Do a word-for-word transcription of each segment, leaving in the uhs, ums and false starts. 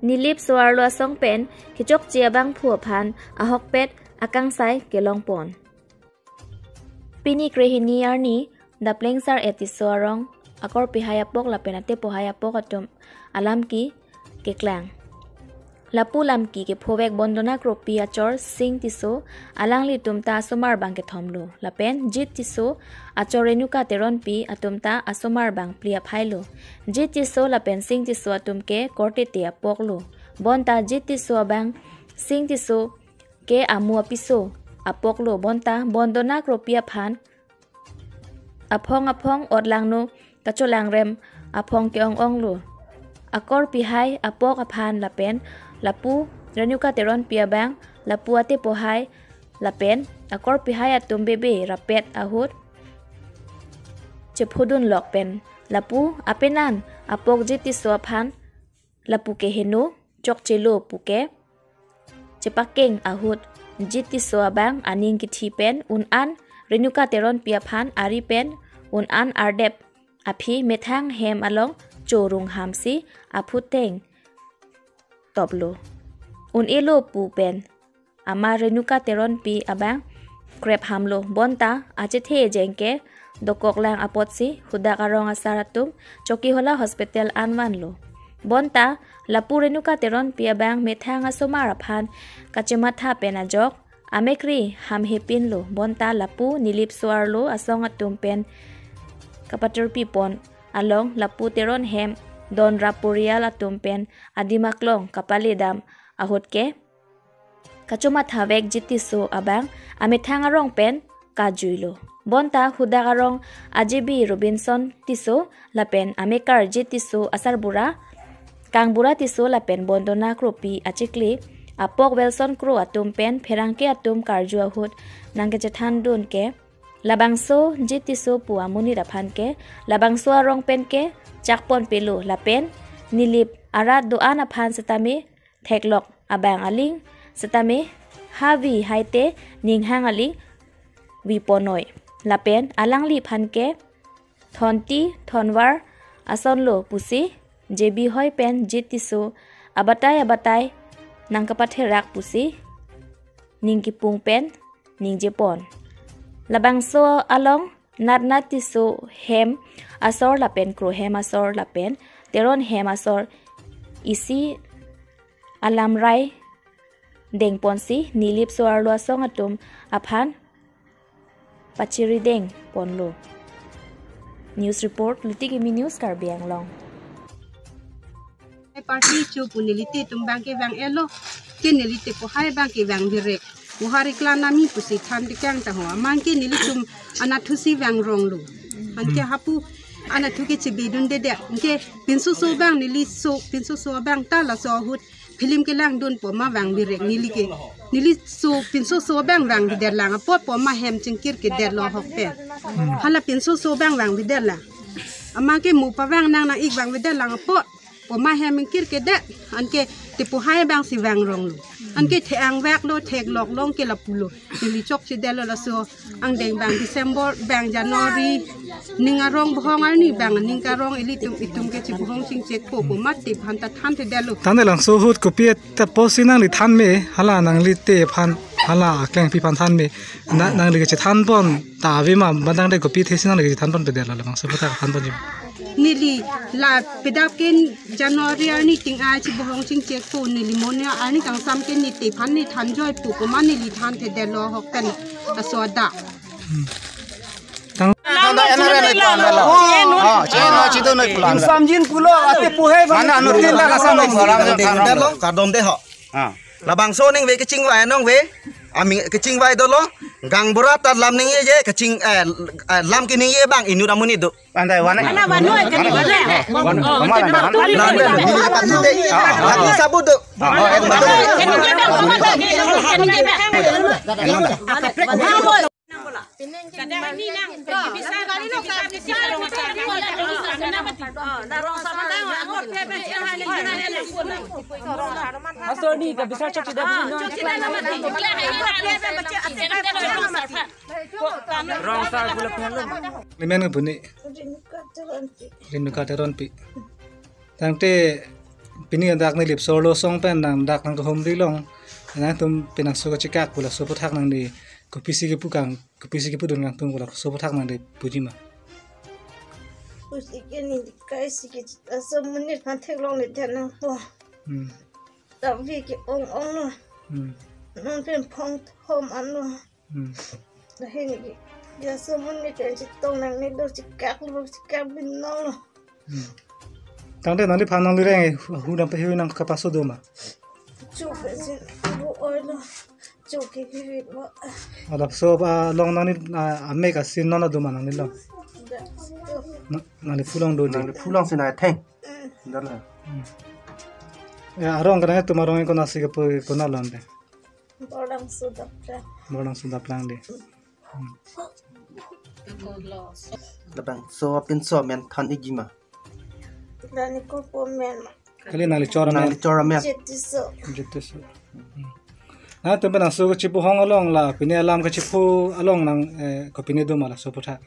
Nilip so-arlo asong pen kechokche abangphu aphan ahokpet akangsai kelongpon. Pini krehini arni Dapleng Sar-et Tisso arong akorpi hai apok lapen atepo hai apok atum alamki keklang. Lapu lamki kephovek Bondona Kropi achor Sing Tisso, alanglitum ta asomar bang kethom lo. Lapen Jit Tisso achor Renuka Teronpi atum ta asomar bang phli aphai lo. Jit Tisso lapen Sing Tisso atum ke korte te apok lo. Bonta Jit Tisso abang Sing Tisso ke amu apiso apok lo. Bonta Bondona Kropi aphan aphong aphong otlangno kacholangrem aphong ke-ong-ong lo. Akorpi hai apok aphan lapen lapu Renuka Teronpi abang lapu atepo hai lapen akorpi hai atum bebe rapet ahut chephodun lok pen lapu apenan apok Jit Tisso aphan lapu ke heno chokchelo puke chepakeng ahut Jit Tisso abang aning kithi pen un-an Renuka Teronpi aphan ari pen un-an ardep aphi methang hem along chorung hamsi aphuteng toplo. Un-elo pu pen ama Renuka Teronpi abang krep hamlo. Bonta achethe ejeng ke dokoklang apotsi hudak arong asar atum Chokihola Hospital an vanlo. Bonta lapu Renuka Teronpi abang methang asomar aphan kachematha pen ajok amekri hamhepinlo. Bonta lapu Nilip so-arlo asong atum pen kapaturpipon along lapu Teron hem don rap porial atum pen adim aklong kapaledam ahut ke kachomathavek Jit Tisso abang amethang arong pen kajuilo. Bonta hudak arong ajebi Robinson Tisso lapen amekar Jit Tisso asarbura Kangbura Tisso lapen Bondona Kropi achikli apok Wilson Kro atum pen pherangke atum karju ahut nangkechethandun ke labangso Jit Tisso pu amonit aphan ke labangso arong pen ke chakponpelo lapen Nilip arat do-an aphan setame theklok abang aling setame havi haite ninghang aling viponoi lapen alangliphan ke thonti thonvar asonlo pusi J B Hoi pen Jit Tisso abatai abatai nangkapatherak pusi ning kipung pen ningjepon. Labangso along Natnat Tisso hem asor lapen Kro hem asor lapen Teron hem asor isi alamrai dengponsi Nilip so-arlo asong atum aphan pachiri dengponlo. News report, Luti Kimi News, Karbi Anglong. Party cho pu nelite tum bang ke vang-elo, ke nelitepo hai bang ke vang birek. Buhari klan nami pusi than dikang taho. Amang ke nelitum anatthu si vangronglo. Anke hapu anatthu ke chebidundedet. Anke pinso so bang neli so, pinso so bang ta laso ahut film kelangdunpo ma vang birek neli ke. Neli so pinso so bang vangvedetlang apotpo ma hem chingkir kedetlo ahok pen. Hala pinso so bang vangvedetlang. Amang ke mo pavang nang nang-ik vangvedetlang apotpo ma hem ingkir kedet. Anke tepo hai bang si vangronglo. Anke the-ang veklo, theklok long ke lapulo. Neli chokchedetlo laso angdeng bang December bang January ning arong bohong arni bang ning karong ilitum itum ke chibohong chingchekpo pu mati phanta thanthedetlo. Tangte labangso ahut kopi ta posi nangli thanme, hala nanglite aphan, hala aklengpi aphan thanme. Na, nangli kachethanpon ta ave ma, bantang de kopi thesi nangli kachethanponpedetlo labangso ahut ta thanponji? Neli la pedap ken January arni ting ai chibohong chingchekpo, neli monia arni kangsam ken nite aphan ne thanjoipo pu ma neli thanthedetlo ahok pen aso adak. Tang- Tanda N R L itu anda lah. Oh, chino chito noi pulang. Samjin pulo, ate puhe bang. Mana anu tin dah kasam noi pulang. Kardom dei ho. Ah. Labangso ningve kechingvai nongve. Ami kechingvai dolo. Gangbura ta lam ningje keching, eh, eh, lam keningje bang inut amonit do. Andai wana. Mana wana kani wana. Wan, wan, wan. Lam ningje patu dei. Ah, lagi sabut do. Ah, oh, eh, betul. Asor ni ka bisar chok tidak. Rong sar pula phelum. Limen ke buni. Renuka Teronpi. Tangte Pini dak neli Sorlo Asong pen nang dak nangkehumri along, nangtum penang so kachekak pu laso aphuthak nangli kopisi kepu kang, kopisi kepudun kangtung pu laso aphuthak nangli puji ma? Pusi ke neli kaisi ke chita so monit aphan theklongle det nangpo. Hmm. Tavi ke ong ong lo. Hmm. Non pen phong thom an lo. Hmm. Lahin ke, ya so monit pen chetong nangne do, chekak lo, chekak binong lo. Hmm. Tangte nangliphan nangli reng e, hu, hu dam pe hu nang kapaso do ma? Chu pe sin bu oi lo. Chu ke kirit lo. Adap so, ah, along nangli, ah, amek asin non do ma nangli along? Dak so. Na, nangli phu along do di? Nangli phu along si nangtheng. Hmm. Dala. Hmm. Ya, arong kadang atum arong konatsi kepu, konat lo ante? Borlangso Daplang. Borlangso Daplang di. Hmm. Labangso apinso amen than ikji ma? Dani kopo amen. Kali nangli chor amen. Nangli chor amen. Jitiso. Jitiso. Hmm. Nangtum penang so kachepu hong along la, pini alam kachepu along nang, eh, kopine do ma laso aphuthak?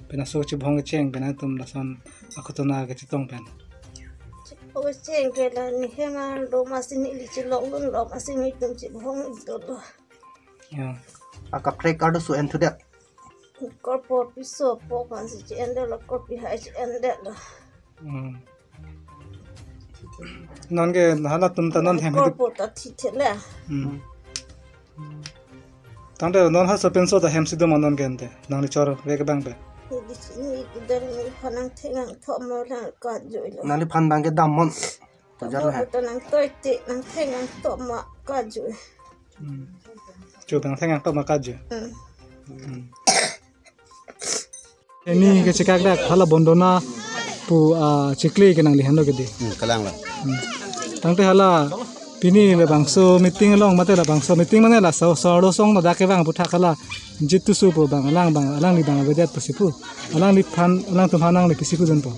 Penang so kachepu hong kecheng, penang tum lason akutona kachetong pen. Chepu kecheng ke la nehem arlo masi neli chelongdun lo masi netum chepu hong dolo. Ya. Akaprek ardo so en thudet. Korpo piso po kan si che-en det lo, korpi hai che-en det lo. Hmm. Non ke halatum ta non hem hedi. Korpo ta thithe le. Hmm. Tangte non ha so penso ta hem si do ma non ke ante? Nangli chorvek abang pen. Neli si neli kidar neliphan nangtheng nangthom ma lang kajui lo. Nangliphan abang ke dam mon. Pajar lo he. Korpo ta nangtoite, nangtheng nangthom ma kajui. Hmm. Chu abang theng nangthom ma kajui. Hmm. Hmm. Pini kachekak dak hala Bondona pu, ah, chikli ke nangli henlo ke di. Hmm, kalang lo. Hmm. Tangte hala pini labangso meeting along mate labangso meeting mane laso Sorlo Asong dak kevang aphuthak hala Jitu Tisso pu abang alang abang alangli abang avedet pusi pu. Alangliphan alangtum aphan nangli pisi pudunpo?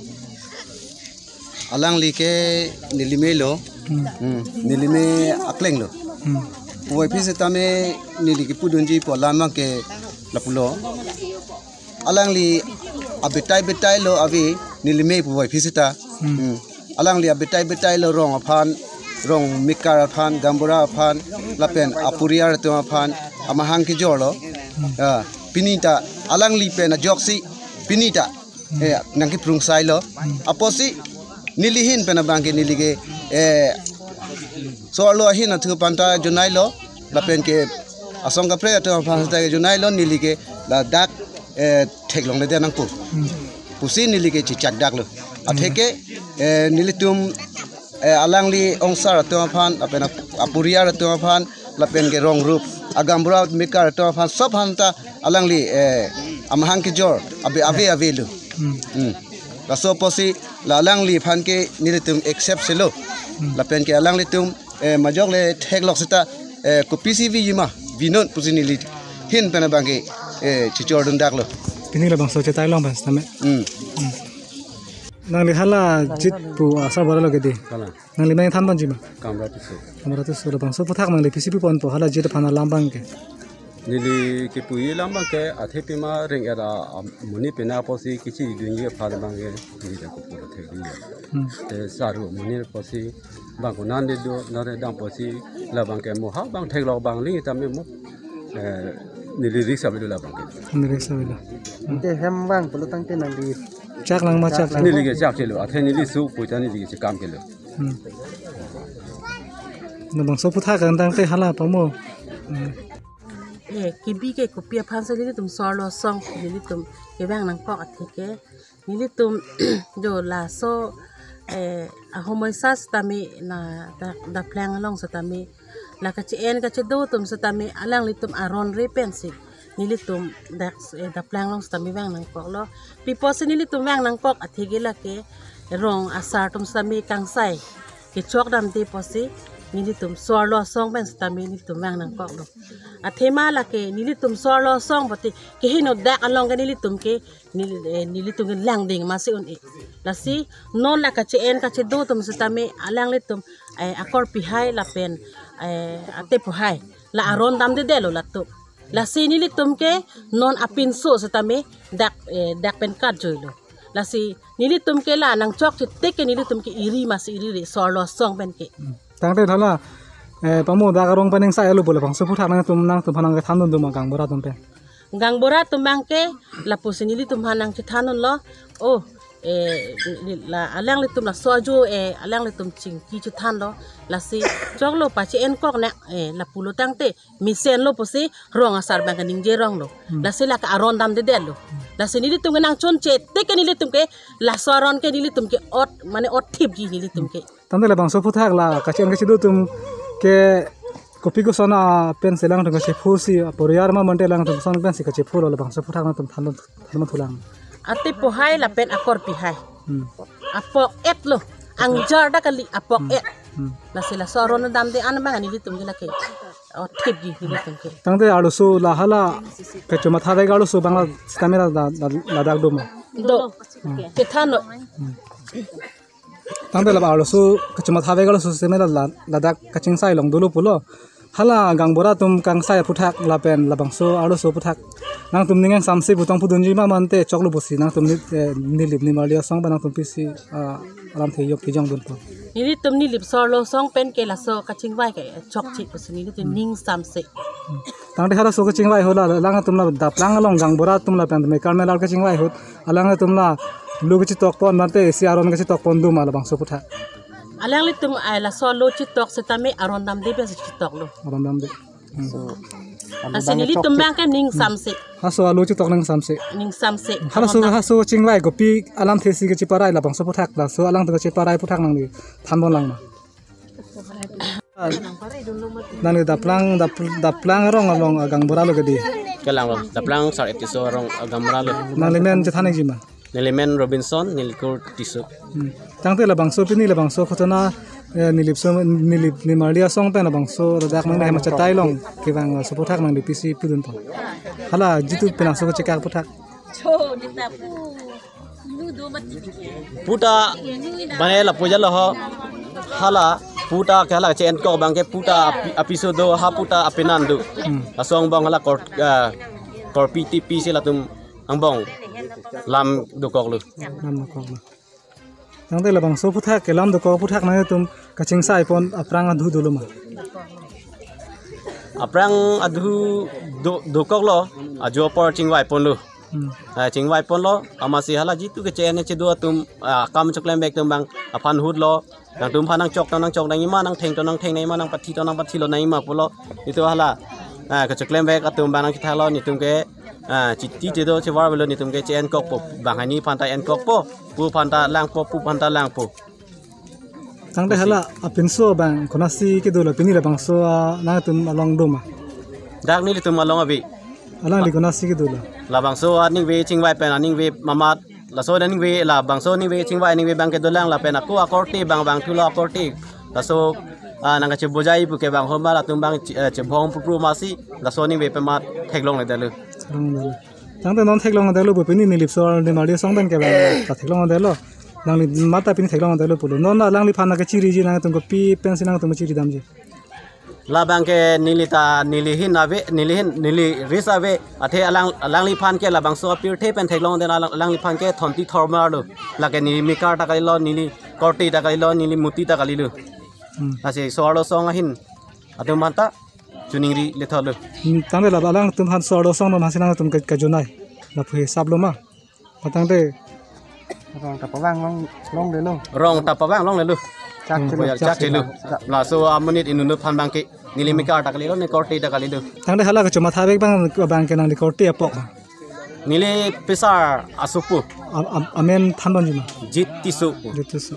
Alangli ke neli mei lo. Hmm. Hmm. Neli mei akleng lo. Hmm. Puvoiphit sitame neli kepudunji pu alam abang ke lapulo. Alangli abetai betai lo ave neli mei puvoiphit sita. Hmm. Hmm. Alangli abetai betai lo rong aphan, rong mekar aphan, gaonbura aphan, lapen aporial atum aphan, amahang kejor lo. Hmm. Ah, pini ta alangli pen ajoksi, pini ta eh, nangkeprung sai lo. Apotsi neli ahin pen abang ke neli ke, eh, Sorlo ahin athu aphan ta junai lo. Lapen ke asong kaprek atum aphan ta junai lo neli ke ladak, eh, theklongle det nangpo. Hmm. Pusi neli ke chechak dak lo. Atheke, eh, nelitum eh, alangli ongsar atum aphan, lapen ap-, aporial atum aphan, lapen ke rong rup, agaonbura mekar atum aphan, sob aphan ta alangli, eh, amahang kejor, ave, ave, ave lo. Hmm. Hmm. Laso apotsi la alangliphan ke nelitum accept si lo. Hmm. Lapen ke alanglitum, eh, majok le theklok sita, eh, kopisi viji ma, vi non pusi neli ahin pen abang ke, eh, chechordun dak lo. Pini labangso chetai long pas tame. Hmm. Hmm. Nangli hala Jit pu asarbura lo ke di. Kalang. Nangli meng than ponji ma? Kamra Tisso. Kamra Tisso, labangso aphuthak nangli pisi puponpo hala Jit aphan alam abang ke? Neli kepu alam abang ke athe pima reng-et amonit pena apotsi kechedunji aphan abang ke neli ta kopu lo thekdunji. Hmm. Te saru amonit apotsi bang konat le do, nare dam apotsi labang ke mo ha abang theklok abang aling tame mo. Eh, neli risk avelo labang ke. Neli risk avelo. Ante hem abang pulo tangte nangli chak lang ma chak lang? Neli ke chak kelo, athe neli su puta neli ke chekam kelo. Hmm. Labangso aphuthak kan tangte hala pamo. Hmm. Eh, kebi ke kopi aphan si nelitum Sorlo Asong, nelitum kevang nangkok atheke. Nelitum do laso, eh, ahomoi sa sitame na da, Daplang along sitame. La kache-en kachedo atum sitame alanglitum aron re pensi. Nelitum dak, eh, Daplang along sitame vang nangkok lo. Pi apotsi nelitum vang nangkok atheke lake rong asar atum sitame kangsai kechok damde apotsi nelitum Sorlo Asong pen sitame nelitum vang nangkok lo. Athema lake nelitum Sorlo Asong pati keheno dak along ke nelitum ke neli, eh, nelitum ke langding masi un-e. Lasi non la kache-en kachedo atum sitame alanglitum, eh, akorpi hai lapen, eh, atepo hai la aron damdedetlo latum. Lasi nelitum ke non apinso sitame dak, eh, dak pen kajui lo. Lasi Nelitum ke la nangchok chetik ke nelitum ke iri mas iri re so-arlo asong pen ke. Hmm. Tangte hala, eh, pamo dak arong pen ingsai lo pu labangso aphuthak nangtum nangtum aphan nangkethan dun doma gaonbura atum pen. Gaonbura atum abang ke lapusi nelitum aphan nangchethan dunlo. Oh, eh, la alanglitum laso ajo, eh, alanglitum chingki chethanlo. Lasi choklo pa che-en kok na, eh, lapulo tangte mesenlo pusi rong asar abang ke ningje ronglo. Hmm. Lasi lake aron damdedetlo. Lasi nelitum ke nangchun chetik ke nelitum ke laso aron ke nelitum ke ot, mane ot thipji nelitum ke. Tangte labangso aphuthak la kachi-en kachido atum ke kopi koson apensi alangtum kachephosi, poriyar ma mante alangtum koson pensi kachepholo labangso aphuthak nangtum than than thulang. Ate pohai lapen akorpi hai. Hmm. Apok-et lo. Angjar ta kali apok-et. Hmm. Lasi laso aron damde an abang nelitum ke lake ot thipji nelitum ke. Tangte arloso la hala kachomathavek arloso abang la sitame la, la, la, ladak doma. Do. Hmm. Kethan lo. Hmm. Tangte la arloso kachomathavek arloso sitame la, la, ladak kachingsai along dolo pulo. Hala gaonbura atum kangsai aphuthak lapen labangso arloso aphuthak nangtum ning ingsamse pu tong pudunji ma mante choklo pusi nangtum Ni-, eh, Nilip Nimarli asong pen nangtum pisi, ah, alamthe yok kejong dunpo. Nelitum Nilip so-arlo asong pen ke laso kachingvai ke chokche pusi nelitum ning ingsamse. Tangte halaso kachingvai ahut la alangtum la daplang along gaonbura atum lapen mekar melar kachingvai ahut alangtum la lo kachetokpon mante isi aron kachetokpon doma labangso aphuthak. Alanglitum ai laso lo chetok sitame aron damde pensi chetoklo. Aron damde. Hmm. So, lasi nelitum abang ke ning ingsamse. Halaso alo chetok ning ingsamse. Ning ingsamse. Halaso, aron dam- halaso chingvai kopi alamthesi kacheparai labangso aphuthak laso alangtum kacheparai aphuthak nangli thanbon lang ma. Nangli daplang, dap-, daplang arong along agaonbura lo kedi? Kelang lo, daplang Sar-et Tisso arong agaonbura lo. Nangli men chethan-ikji ma? Neli men Robinson, nelikur Tisso. Hmm. Tangte labangso pini labangso ghotona, eh, Nilip so, Nilip Nimarli asong pen labangso ladak nangli hem achatai along kevang laso aphuthak nangli pisi pudunpo. Hala jitu penang so kachekak aphuthak. Puta bane lapu jalo ho. Hala puta ke hala che-en kok abang ke puta api-, apiso do ha puta apenan do. Hmm. Laso angbong hala kor-, ah, korpi tipisi latum angbong lam dokoklo. Lam dokoklo. Tangte labangso aphuthak ke lam dokok aphuthak nangtum kachingsaipon aphrang adhu dolo ma? Aphrang adhu do, dokoklo, ajo apor chingvaiponlo. Hmm. Ah, chingvaiponlo, amatsi hala jitu ke che-en chedo atum, ah, kam choklemvek atum abang aphan hutlo, nangtum aphan nangchok ta nangchok nangjima, nangtheng ta nangtheng nangjima, nangpathi ta nangpathilo nangjima pulo. Itum hala, ah, kachoklemvek atum abang nangkethalo, netum ke, ah, chiti chedo chevar avelo, netum ke che-en kokpo, banghini aphan ta en kokpo, pu aphan ta langpo, pu aphan ta langpo. Tangte hala apinso abang konatsi kedo lo, pini labangso, ah, nangtum along doma? Dak nelitum along ave. Alangli konatsi kedo lo? Labangso aningve chingvai pen aningve mamat, laso aningve, labangso aningve chingvai aningve abang kedolang lapen ako akorte abang vangthulo akorte. Laso, ah, nangkachebojai pu kevang ahormu latum abang che-, eh, chebong pupru amatsi laso aningve pen mat theklongledetlo. Theklongledetlo. Tangte non theklongledetlo pu pini Nilip so-arlo Nimarli asong pen kevang ta theklongledetlo. Nangli mat ta pini theklongledetlo pulo. Non alangliphan nangkachiriji nangtum kopi pensi nangtum chiri damji? Labang ke neli ta neli ahin ave, neli ahin, neli risk ave, athe alang, alangliphan ke labangso apirthe pen theklongdet alang, alangliphan ke thonti thormar lo. Lake neli mekar ta kalilo, neli korte ta kalilo, neli muti ta kalilo. Hmm. Lasi so-arlo asong ahin atum aphan ta choningri lethotlo. Hmm, tangte la alangtum aphan so-arlo asong atum aphansi nangtum ke, kejunai. Lapu hisap lo ma? Patang te. Rong ta pavang long, longledetlo. Rong ta pavang longledetlo. Chak Hmm. chelo. Boya chak chelo. Laso amonit inut aphan abang ke neli mekar ta kalilo, neli korte ta kalilo. Tangte hala kachomathavek abang, abang ke nangli korte apok ma? Neli Pesar asopo. Am, am, amen thandunji ma? Jit Tisso. Jit Tisso.